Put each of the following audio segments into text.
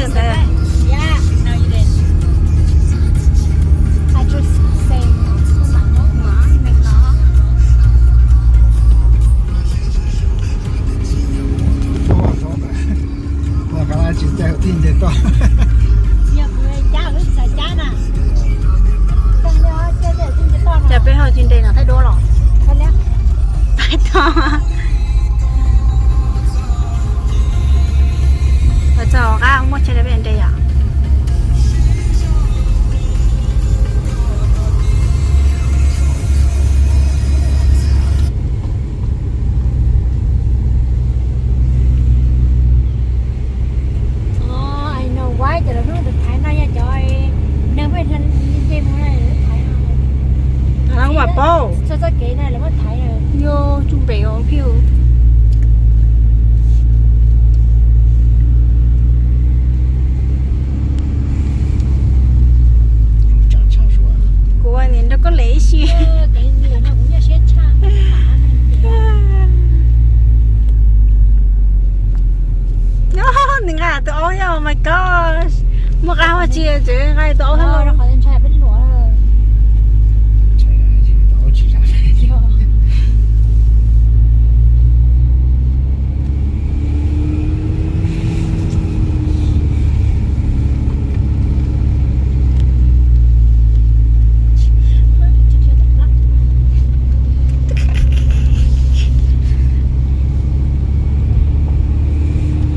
Ntawd. Ua qab tsis caij tij nce toj. Cas peb ho tsis nres no thaij duab los? Pais tog. Txog qab muaj tsheb peb nres yom. Mas paub. Yog tsuj npem os phiu. Kuv nim nrog koj lem ib si. Nws nqa tus aub thiab, oh my gosh. Muaj qab hauv tsis tseem nqa tus aub thiab los.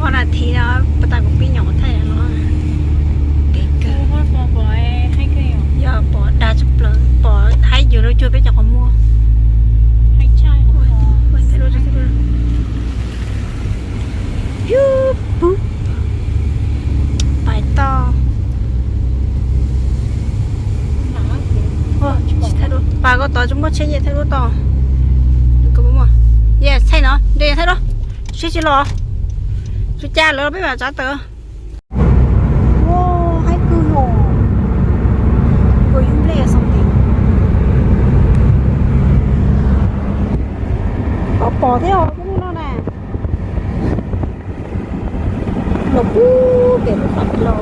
Ob nas this no pas tas kuv pib nyuam qhuav thaij no. Kev kawg. Yog pom dag tshaj plaws, pom haib yus lub cuag peb cov qhov muag. Yub pub. Pais toj. Pas koj tod tsis muaj tsheb, yej thaij duab tod. Yes, thaij no, nres thaij duab. Siab tsis los. Tsis cas lawv peb mam tsav tawm. Haib kawg los. Kua yub nplej xoo tis. Pom pom thiab os, lub no na. Los pub pem lub qhov los.